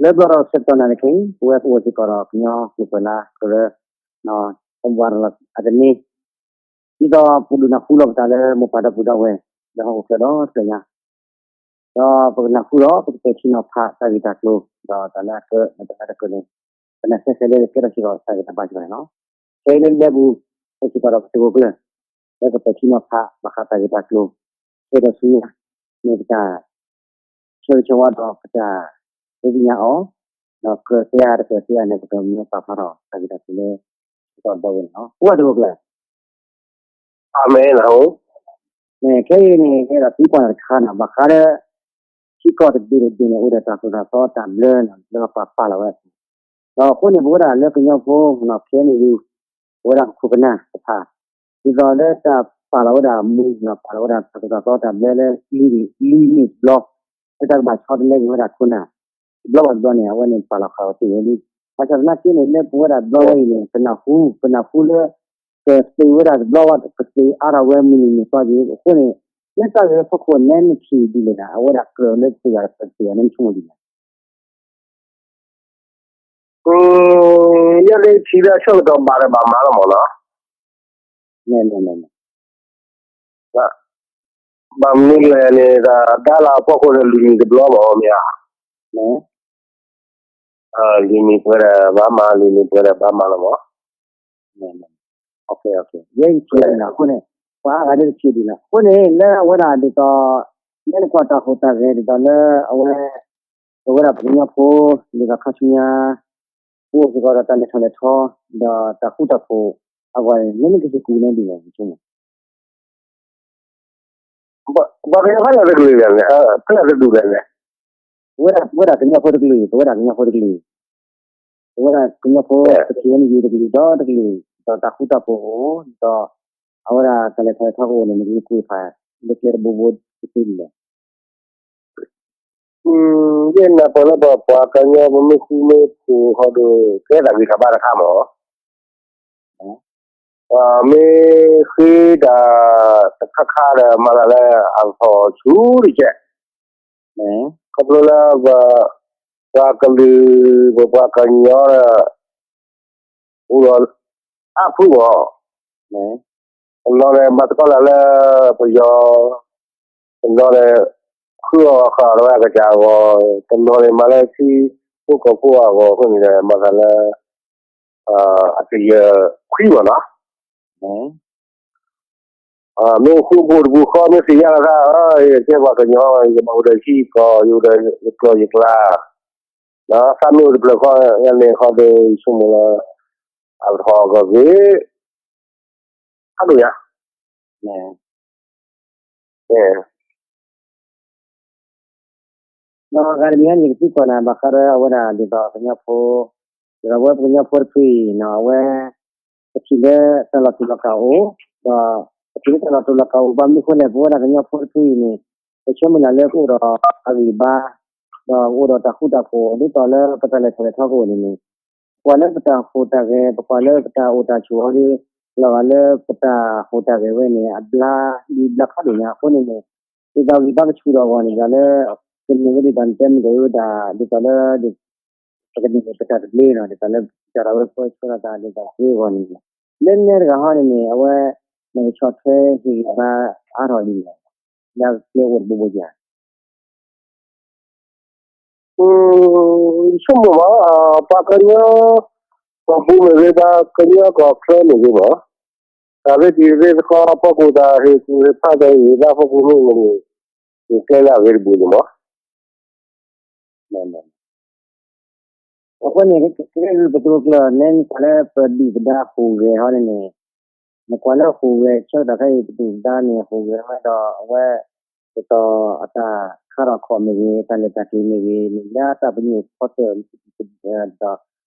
လၢဘျီဒီးဆၢကတီၢ်နၤန့ၣ်ခဲအံၤ ပဝဲပအိၣ်စ့ၢ်ကီးဒီးကညီကျိာ်ပှဲၤလါကရၢ, ပဘၣ်ရၤလီၤအသန့, ဒ်သိးပဒိၣ်နၢ်ဟူလီၤပသးလၢမိၢ်ပၢ်ဒီပုၢ်ဒီဝဲၢ် လၢဟီၣ်ခိၣ်ချၢဒီတဖျၢၣ်ညါ ဒီးပကနၢ်ဟူဒီး ပကပဲာ်ထံနီၤဖးတၢ်ဂ့ၢ်တၢ်ကျိၤ ဒီးတၢ်လၢအကြၢး ဒီးတၢ်လၢအကြၢးန့ၣ် ပနာ်စဲးဆဲးလၢကဲထီၣ်စ့ၢ်ကီးတၢ်ဂ့ၢ်တၢ်ဘါစ့ၢ်ကီးန့ၣ်လီၤ. ခဲအံၤလၢလၢပူၤ အိၣ်စ့ၢ်ကီးဒီးပသုးခိၣ်ကျၢၢ် လၢကပဲာ်ထံနီၤဖးဘၣ်ဃးတၢ်ဂ့ၢ်တၢ်ကျိၤ ဆၢကတီၢ်ဆူညါ မ့ၢ်ပတၢ် ဆၢဂ့ၤဆၢဝါဒီးပတၢ်ဒုးသ့ၣ်ညါအီၤ, ဒီးကြၢးတဲအါတကြၢးတဲအါန့ၣ် ပကမၢပာ်ဖျါထီၣ်တၢ်ဂ့ၢ်တၢ်ကျိၤလၢ စ့ၢ်ကီးဒီဝဲန့ၣ်လီၤ. ပှၤသုးခိၣ်ကျၢၢ် အမ့ၢ်နဟူ ခဲအံၤန့ၣ် အဲၣ်ဒိးသံကွၢ်နၤတခါန့ၣ် ဘၣ်ဃးလၢ ထံကီၢ်တဘ့ၣ်တဘ့ၣ်န့ၣ် အိၣ်ဒီးတၢ်သိၣ်တၢ်သီတၢ်ဘျၢလၢပှၤပာ်လီၤဝဲအပူၤ, ဒီးအဃိန့ၣ် ပဝဲဒၣ်လၢကညီဖိ KNU ပဝဲဒၣ်ပခိၣ်ပနၢ်တဖၣ် ဒ်သိးလၢတၢ်ပာ်လီၤဝဲဒၣ်မူ ပာ်လီၤဝဲဒၣ်တၢ်သိၣ်တၢ်သီတၢ်ဘျၢလၢ လွံၢ်နံၣ်တဘျီ လၢတၢ်ကဘၣ်ဆီတလဲက့ၤဝဲဒၣ်ခိၣ်နၢ် တဘျီဘၣ်တဘျီန့ၣ် အဝဲန့ၣ်ပာ်လီၤဃာ်အီၤသ့ဝဲလံ. ဘၣ်ဆၣ်သနာ်က့န့ၣ် လၢပဝဲဒၣ်တဘျီဝဲအံၤန့ၣ် ပနၢ်ဟူ ပနၢ်ဟူလၢ ကသုးဝဲဒၣ်တဘျီဘၣ် ကသုးအါထီၣ်ဝဲမုၢ်နံၤမုၢ်သီက့ၤအဃိန့ၣ် လၢတၢ်ဂ့ၢ်ဖီခိၣ်နဲနထံၣ်ဒ်လဲၣ်ဒၣ် အဝဲဒၣ်ကြၢးလၢသုးဂၤတသုးဂၤန့ၣ် နဆိကမိၣ်ဒ်လဲၣ်. ယဲဒၣ်ထံၣ်လၢအဆၢကတီၢ်ဘၣ်ဒီးဘၣ်မၤလီၤမ့ၢ်နီၤ ဘၣ်မနုၤလဲၣ်န့ၣ် တၢ်ဒါလီၤအဖီခိၣ်န့ၣ် လွံၢ်နံၣ်တဘျီမ့ၢ်မ့ၢ်ဧါ, လွံၢ်နံၣ်ပှဲၤဒီးဘၣ်မၤ လွံၢ်နံၣ်ပှဲၤဒီးဘၣ်မၤလီၤမ့ၢ် ယဲယထံၣ်လီၤအဃိန့ၣ် ပှၤအါဂၤဒ်တထံၣ်ဒ်လဲၣ် အဃိန့ၣ် လၢအဝဲဒၣ်ဒ်သိး လၢနကွၢ်တၢ်ဟူးတၢ်ဂဲၤဒ်သိးလၢအဝဲ ပဝဲဒၣ်ပကညီဖိ ဒ်သိးခါဆူညါ ပအိၣ်စ့ၢ်ကီးဒီးတၢ်လဲၤထီၣ်လဲၤထီ ဒီးတၢ်ဃူတၢ်ဖိးအဂီၢ်န့ၣ် မ့မ့ၢ်ကစၢ်ကူၣ်န့ၣ်ဒ်လဲၣ် ပှၤကညီဖဲလဲၣ်တကလုာ်လဲၣ်, ဖဲလဲၣ်တဒူၣ်လဲၣ်န့ၣ်, ပဝဲဒၣ်ပဝဲဒၣ်ကညီဖိတကလုာ် ပဝဲဒၣ်ကညီဖိတကလုာ်, ပဝဲဒၣ်ကညီဖိ ပက့ၤန့ၣ်ယံၤတကလုာ်ဒီတကလုာ် ဒီးတၢ်ဃူတၢ်ဖိးအိၣ် ဒီး အဝဲဒၣ်တၢ်လဲၤထီၣ်လဲၤထီကအိၣ်န့ၣ် မ့ၢ်က့ၤကွၢ်ဖး လၢကျဲတဘိဘိတက့ၢ်ဒ်လဲၣ်. ယဲနၢ်ပၢၢ်လၢပပှၤကညီပမ့ၢ်ဃူမ့ၢ်ဖိးဃီဒီး ကဲတၢ်ဂံၢ်တၢ်ဘါတခါမး မ့ၢ်ဃ့တၢ်တခါခါဒီး မၤသးလၢအလီၤဆီတကဲး, ခီဖျိလၢ ပှၤကလုာ် ပပှၤကညီဒီး အိၣ်ဒီးအါဖုမး, တနီၤန့ၣ် မၤသကိးတၢ်လၢပယီၤ, တနီၤန့ၣ် ဃုအီၣ်ဃုအီတဝဲအကစၢ်အဂီၢ်, တနီၤန့ၣ် မၤလၢထံဖိကီၢ်ဖိအဂီၢ်အဃိန့ၣ်ဒီး မၤသးလၢ အတယၢၢ်ခွံမးနီၤ, မ့ၢ်အိၣ်ဃူအိၣ်ဖိးတပူၤဃီ မ့ၢ်သ့ၣ်ညါလီၤသး ယကဲပှၤကညီ ယဘၣ်အိၣ်ဒီးယထံယကီၢ် ယအိၣ်ဒီးယကျိာ်ယကျါ, သးမ့ၢ်အိၣ်တဖျၢၣ်ဃီ ယန့ၣ်ဃီဒီး ယဆိကမိၣ်လၢ အလီၤဂာ်ဂ့ၤ အဒိၣ်ညါ ဒီးဂၤတမံၤန့ၣ် ယကသံကွၢ်နၤ ဘၣ်ဃးဒီးအဝဲဒၣ်ဒ်သိးကညီဖိ, ဒ်သိးအဝဲပကညီဖိတဖုအံၤနီၤ အဝဲ ပထံၣ်လၢတၢ်လီၤတူာ်လီၤကာ်အိၣ်, ဒီးပထံၣ်လၢတၢ်လီၤတူာ်လီၤကာ်အိၣ် ဘၣ်မနုၤအဃိလဲၣ် ပဝဲဒၣ်ကညီဖိတဖုအံၤန့ၣ် ပဆၢမုၢ်လၢ်လၢကအိၣ်ဒီးအဂံၢ်ဘါ, ဒီးကအိၣ်ဒီးတၢ်ဃူတၢ်ဖိး ဒ်သိးလၢပတၢ်လဲၤထီၣ်လဲၤထီကအိၣ်န့ၣ်န့ၣ် ပကွၢ်လၢပတၢ်ဟူးတၢ်ဂဲၤ ပကွၢ်လၢပတၢ်အိၣ်တၢ်ဆိးအီၤဒီး လီၤဂာ်လၢပတၢ်ဟူးတၢ်ဂဲၤဝဲန့ၣ် အဘျါဒုးဘျါဖးဒိၣ်ညါအဃိန့ၣ်န့ၣ် ဒ်သိးဂံၢ်ဘါကဆူၣ်ထီၣ်အဂီၢ်န့ၣ် ဒ်သိးလၢ ကန့ၢ်ဝဲဒ်သိးနတဲမုၢ်ကဝဲဒၣ် ဒ်သိးလၢ ပကန့ၢ်န့ၣ် ပတၢ်သဘျ့နီၤ ဒ်သိးလၢ ကစၢ်ဒၣ်ဝဲပၢဆှၢထီၣ်သးဒ်သိးသ့အဂီၢ်န့ၣ် လၢနဲတဂၤဟီန့ၣ်န့ၣ် အဝဲ နကဆီၣ်ထွဲဟ့ၣ်ဂံၢ်ဘါအါထီၣ်ဒ်လဲၣ် လၢအကျဲအိၣ်တဘိဘိဧါ. ဆိကမိၣ်မး ပှၤကညီ ကီၢ်ပူၤမ့ၢ်ဂ့ၤ ပှၤကညီကီၢ်ချၢမ့ၢ်ဂ့ၤမး တၢ်ရ့တံၤရ့သကိးဖီခိၣ် တၢ်ဟ့ၣ်ကူၣ်ဟ့ၣ်ဖးတၢ်ဟ့ၣ်ဘါဖီခိၣ်မ့ၢ်ဂ့ၤ ကဲလၢအဂ့ၤတဘူၣ်န့ၣ်မး အဃိန့ၣ် ကဲပသုးခိၣ်ကျၢၢ် နဲနကွၢ်လၢပဒုၣ်ပဒါ ဟူးဂဲၤဟီန့ၣ်န့ၣ် နကွၢ်လၢဟူးဂဲၤ ဆၢကတီၢ်ခဲအံၤ ပဒုၣ်ပဒါန့ၣ် ဟူးဂဲၤဝဲဒီး အဝဲ ဒ်သိးအတၢ်ခါထီၣ်ခီၣ်မ့ၢ်ဂ့ၤ တၢ်လဲၤတၢ်က့ၤမ့ၢ်ဂ့ၤ မ့ၢ်လၢအတၢ်ပညိၣ်ဖီတၢၣ် ဒ်သိး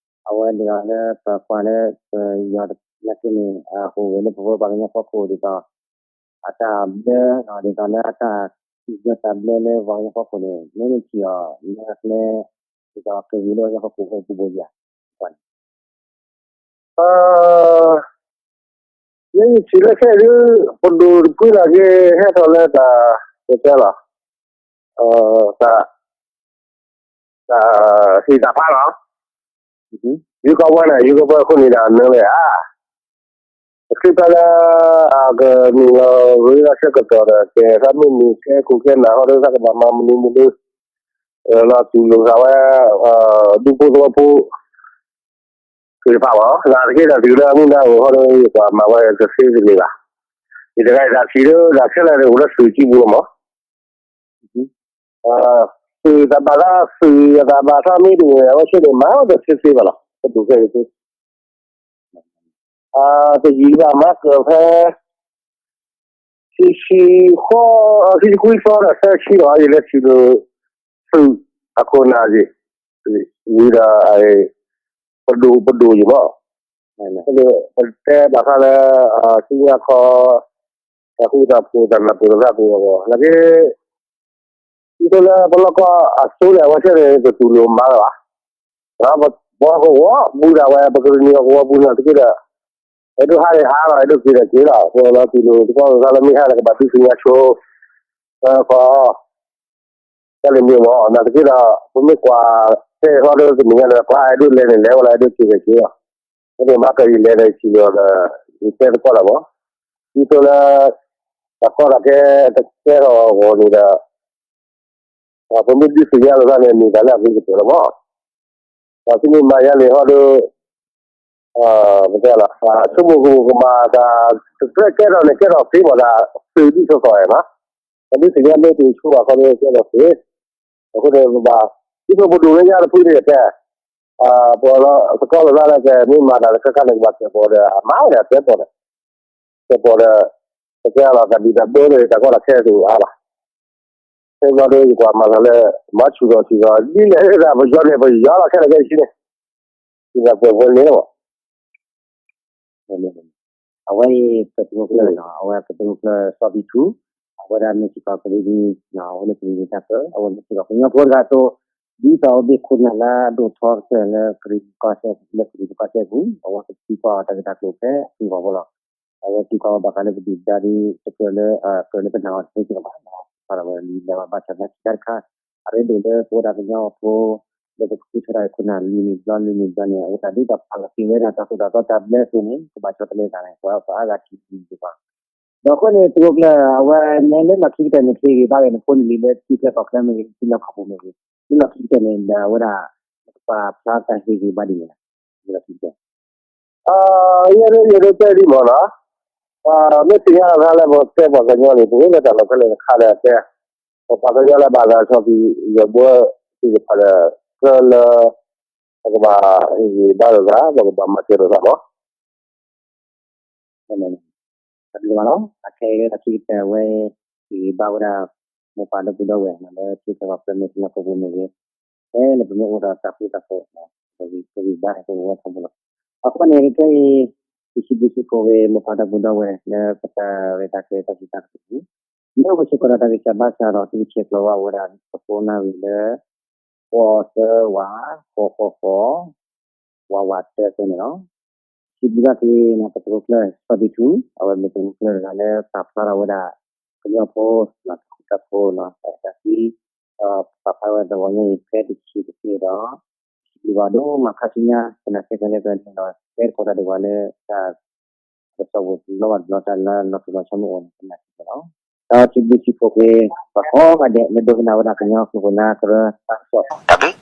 အဝဲဒ်သိးလၢပကွၢ်လၢ ပယီၤနာ်က့န့ၣ် ဟူးဂဲၤလၢပဝဲပှၤကညီဖီခိၣ်ဒ်သိး အတၢ်ဘျၢ ဒ်သိးလၢအတၢ်စံးဘျုးတၢ်ဘျၢလၢပှၤကညီဖီခိၣ်န့ၣ် မ့မ့ၢ်ထံၣ်အီၤလၢအကျဲ ဒ်သိးကဂ့ၤလၢပှၤကညီဖီခိၣ်အိၣ်ဘူးဘူးယၤ ယဲယထံၣ်လၢခဲအံၤဒုး ပဒိၣ်တဖုနာ်က့ ဟဲထီၣ်လၢတၢ် ပတဲလီၤ တၢ် ဟ့ၣ်တၢ်ဖးလီၤ. ယုၢ်ကီၢ်ဝဲန့ၣ် ယုၢ်ကီၢ်ပၢအဃိန့ၣ်ဒီးနၢၤဝဲဧါ, ပချံပျၢ်လၢ အကနုာ်လီၤရ့လီၤဆၢကတီၢ်ဒီး ကဲသးမ့ၢ်မ့ၢ်ကဲခိၣ်ကဲနၢ်ဟီဒီး သးကဘၣ်မၤမနုၤမနုၤ လီၤတူၢ်လိာ်သးဝဲ ဒူဖိသဝီဖိ သ့ၣ်တဖၣ်ဘၣ် နာ်သက့ဒီးတုၤလၢအမုၢ်နံၤအိၣ်ဟီဒီး ယကွၢ်မၤဝဲတသ့တန့ၢ်ဘၣ်. ယတဂၤယတၢ်ထံၣ်ဒီး တၢ်ခဲလၢာ်န့ၣ် အိၣ်လၢသုးကံၢ်ပူၤလီၤမး သုးတၢ်ဘၣ်သးသုးတၢ်ဘၣ်သးမ့ၢ်တအိၣ်န့ၣ် အဝဲဆဲန့ၣ် မၤဝဲတသ့သ့ဘၣ်လီၤ ပဒိၣ်ခဲအံၤသ့ တယံာ်ဘၣ်မၤကၢၢ်ဖဲ ခံဆံဃီ ခံဆံခွံသီဒီးသၢဆံဒီး ယလဲၤထံၣ်လိာ် သုးအခိၣ်နၢ်က့ၤ ဝံၤဒီး ပဒိၣ်ပဒိၣ်ယံၤမး ပတဲဘၣ်ဃးလၢ ဆူညါခီ တၢ်ဃူတၢ်ဖိးတၢ်နၢ်ပၢၢ်တၢ်သးပူၤအဂီၢ် နာ်က့ ဒ်သိးလၢပလီၢ်ကီၢ်အသိးန့ၣ် အဝဲသ့ၣ်န့ၣ် တတူၢ်လိာ်မၤလၢၤဘၣ်. ပှၤကဝီၤပူၤဒၣ်ဝဲ ပကရံၣ်နံၣ်အကဝီၤပူၤန့ၣ်သက့ဒီး အဲၣ်ဒိးဟးန့ၣ်ဟးလီၤ အဲၣ်ဒိးက့ၤဒီးက့ၤလီၤ ပလီၤတူၢ်လိာ်သကိးသးလၢမ့ၢ်ဟါန့ၣ် ကဘၣ်ဒုးသ့ၣ်ညါဆိ ဃီ တၢ်လၢမ့ၢ်မ့ၢ် နာ်သက့ဒီး ပမ့ၢ်ကွၢ် ဖဲဟီဒီးတနံၤညါဒီး ပှၤအဲၣ်ဒိးလဲၤန့ၣ် လဲၤဝဲလၢအဲၣ်ဒိးက့ၤဒီးက့ၤလီၤ. ဖဲန့ၣ်မၤကၢၢ်ယလဲၤဒီး ယထံၣ်လိာ်ဒီး ယတဲသကိးလီၤမး ဒ်သိးလၢ တၢ်ကီတၢ်ခဲတကဲထီၣ်အဂီၢ်န့ၣ်ဒီး ပမ့ၢ်ဒုးသ့ၣ်ညါလိာ်သးန့ၣ် မ့ၢ်တၢ်လၢအဂ့ၤကတၢၢ်လီၤမး. ပှၤသုမ့ၢ်မၤယါန့ၣ်ဟီဒီး ပတဲလီၤ ဆိကမိၣ်ကမၣ်တၢ် တကြၢးကဲထီၣ်န့ၣ် ကဲထီၣ်သ့မးတၢ် သုးဒ်သိးသိးနီၤ ပဒုးသ့ၣ်ညါမ့ၢ်တဆိဘၣ်ခီဒီး ကဲထီၣ်သ့ အဃိန့ၣ် ပဘၣ် ဒ်သိးပဒိၣ်လၢညါတဖုန့ၣ်တဲ ပသကိးလိာ်သးလၢကမ့ၢ်မၤတၢ်လၢခဲခါန့ၣ် ကဘၣ်ကဲပီၤဒီး အမၤဝဲဒၣ်ကဲပီၤန့ၣ် ကဲပီၤဒီး ပတဲလီၤတၢ်ဘံၣ်တၢ်ဘၢဒီး တၢ်ကီတၢ်ခဲတအိၣ်အါလီၤ. ဖဲဘျီဒီး ယကွၢ်မၤသးလၢ မၤဆူၣ်ထီၣ်ဆူၣ်ထီၣ် ဒ်လဲၣ်ဒၣ်ပယီၤန့ၣ် ပယီၤလီၤခဲလၢာ်ခဲဆ့န့ၣ် ဒ်သိးပှဲၤပှဲၤန့ၣ်လီၤ. အဝဲအံၤ ပသုးခိၣ်ကျၢၢ်နီၤ အဝဲပသုးခိၣ်ကျၢၢ်စီၤဘံထူ အဝဲဒၣ်မ့ၢ်စ့ၢ်ကီးကရံၣ်နံၣ် အဝဲမ့ၢ်စ့ၢ်ကီးကညီဖိတဂၤအသိး ဒ်သိးအဝဲသ့ၣ်ခိၣ်နၢ်လၢအဒိၣ်ထီကတၢၢ်လၢကရံၣ်နံၣ်ကီၢ်စဲၣ် လၢကရံၣ်နံၣ်ကီၢ်စဲၣ်ပူၤ အဝဲကသံကွၢ်အီၤတၢ်ဂ့ၢ်တၢ်ကျိၤဖဲအပူၤအဂီၢ်ဖိလီၤ. အဝဲသံကွၢ်အီၤဘၣ်ဃးလၢပဒုၣ်ဒါဒ် တကြၢးလၢ ကြၢးလၢပနာ်အီၤတသ့စ့ၢ်ကီးဘၣ် ဘၣ်ဆၣ်ဒီးဝဲလံာ်လဲၤဝဲဘၣ်ဆၣ်သနာ်က့တၢ်တခါ အရ့ဒိၣ်လၢပဝဲဒၣ်ကညီဖိ လၢပကဃုထၢထီၣ်ခိၣ်နၢ်လွံၢ်နံၣ်ဘျီလွံၢ်နံၣ်ဘျီန့ၣ် အဝဲဒၣ်ဒ်သိးပာ်လီၤက့ၤဝဲဒၣ်တၢ်သိၣ်တၢ်သီတၢ်ဘျၢအသိးန့ၣ် ကဘၣ်ဆီတလဲသးန့ၣ် ပှၤအါဂၤထံၣ်ဒံးဒံးဘၣ်. ဒီးအဃိန့ၣ် သုးခိၣ်ကျၢၢ် အဝဲနဲလၢလီၢ်ခံကတၢၢ်န့ၣ် ဟ့ၣ်ဂံၢ်ဘါဂ့ၤနဖိနလံၤလၢထံချၢကီၢ်ချၢမ့ၢ်ဂ့ၤ ထံလီၢ်ကီၢ်ပူၤမ့ၢ်ဂ့ၤ လၢလီၢ်ခံကတၢၢ်န့ၣ် ဒီးအဝဲဒၣ် ပာ်ဖျါတၢ်ဟ့ၣ်ဂံၢ်ဘါဒ်လဲၣ် လၢလီၢ်ခံကတၢၢ် ယဲဒၣ်ယဲဒၣ်တဲဒ်မ့ၢ်နီၤ, မ့ၢ်သ့ၣ်ညါလီၤသးလၢပတဲပှၤကညီန့ၣ် ပဝဲလၢတၢ်လီၢ်ဖဲလဲၣ်တခါဒီးတဲ, ပပှၤကညီလၢဘၣ်သးဆီၣ်ဘံၣ် ယဲၢ်ဘှီသ့ၣ်တဖၣ်ဒီး ကြၢးလၢ ပကဘၣ်ဟ့ၣ်ဂံၢ်ဘါလိာ်သး ပကဘၣ်မၤစၢၤလိာ်သးမး တၢ်ဘျုးမးလီၤ. အခဲအံၤလၢလီၢ်ခံကတၢၢ်ဝဲ ဟ့ၣ်ဂံၢ်ဘါဝဲဒၣ် မိၢ်ပၢ်ဒီပုၢ်ဒီဝဲၢ်လၢထံချၢကီၢ်ချၢမ့ၢ်ဂ့ၤ လၢပမ့ၢ်အိၣ်ဒီးတၢ်ဃူတၢ်ဖိး ပဂံၢ်ပဘါန့ၣ် ပအိၣ်ဝဲထီဘိလီၤ. အဃိန့ၣ် ခဲအံၤ ယစံးဘျုးစံးဖှိၣ်က့ၤ မိၢ်ပၢ်ဒီပုၢ်ဒီဝဲၢ်လၢပတၢ်ရဲၣ်တၢ်ကျဲၤတၢ်စံးတၢ်ကတိၤပူၤ မ့ၢ်အိၣ်စ့ၢ်ကီးဒီးတၢ်ဂံၢ်စၢ်ဘါစၢ်ဒီး သုကဆဲးကျိးဝဲဒၣ် ပဖိနၣ်ရံၣ်လၢ ဃိးသၢဝး ဃိးဃိးဃိး ဝးဝးတၢသၢန့ၣ်လီၤ. စံးဘျုးဘၣ်က့ၤ ပသုးခိၣ်ကျၢၢ် စီၤဘံထူ အဝဲမ့ၢ်သုးခိၣ်ကျၢၢ်တဂၤလၢပာ်ဖျါထီၣ်ဝဲဒၣ် ကညီဖိ တၢ်ဃူတၢ်ဖိး တၢ်သးသံ ဒီးပာ်ဖျါဝဲတဂီၤညါအံၤ ဖဲတဆံးတက့ၢ်ဒီး စံးဘျုးဘၣ်ဒိၣ်မးခါဆူညါ သနာ်က့ဖဲလၢပနီၤ တဲသကိးတၢ်ဒံးဝဲလၢ တၢ်ကစီၣ်ပူၤတဘျီဘၣ်တဘျီ တၢ်လၢလီၤတိၢ်လီၤဆီမ့ၢ်အိၣ်န့ၣ် သနာ်က့န့ၣ်လီၤ. ဒီးစံးဘျုးစံးဖှိၣ်က့ၤ ပှၤကိးဂၤဒဲး လၢဒိကနၣ်ဝဲဒၣ်ကညီကျိာ်နၢ်ကရၢတၢ်ကစီၣ် တၢ်ဘျုး